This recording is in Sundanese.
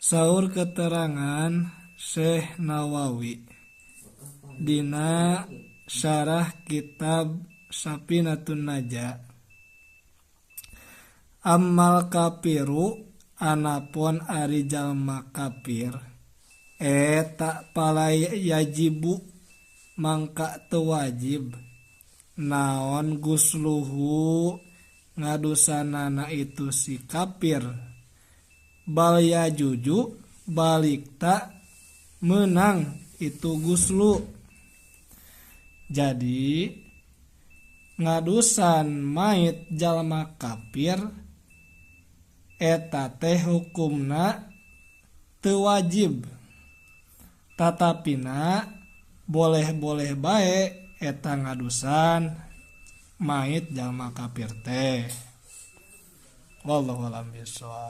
Saur keterangan Syekh Nawawi dina Syarah Kitab Safinatun Najah, ammal kafiru, anapun ari jalma kafir eta, fala yajibu, mangka teu wajib naon gusluhu, ngadusanana itu si kafir, bal yajuzu, balikta menang itu guslu. Jadi ngadusan mait jalma kafir eta teh hukumna teu wajib, tatapina boleh-boleh bae eta ngadusan mait jalma kafir teh. Wallahu a'lam bishawab.